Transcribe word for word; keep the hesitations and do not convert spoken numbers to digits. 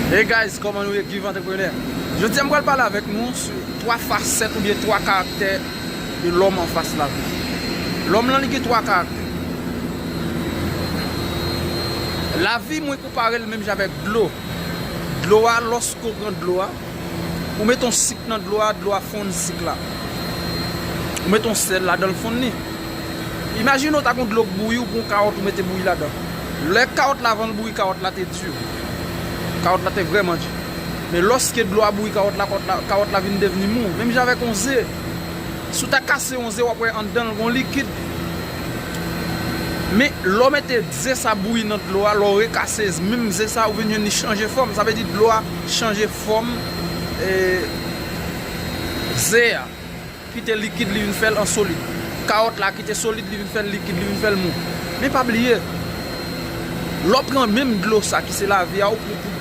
Hey guys, kòman nou ye? Give Entrepreneur. Jodi a m pral pale avèk nou sou twa fasèt oubyen twa karaktè de lòm an fas lavi. Lòm lan li gen twa karaktè. Lavi mwen konpare l menm jan avèk dlo. Dlo a, lòske w pran dlo a, ou mete yon sik nan dlo a, dlo a fonn sik la. Ou mete yon sèl ladan l fonn li. Imajine w ta gon dlo k bouyi, ou pran kawòt ou mete bouyi ladan. Lè kawòt la vann bouyi, kawòt la te di. Kawòt la te vrèman di. Men lòske dlo a bouyi kawòt la, kawòt la, kawòt la vin devni mou. Menm jan avèk yon ze. Si w ta kase yon ze, w ap wè anndan l gon likid. Men lè w mete ze sa bouyi nan dlo a, lè w rekase menm ze sa, ou vin jwenn li chanje fòm. Sa vle di dlo a chanje fòm e, ze a. Kite likid, li vin fè l an solid. Kawòt la kite solid, li vin fè l likid, li vin fè l mou. Men pa bliye, lè w pran menm dlo sa ki se lavi a, ou pran pou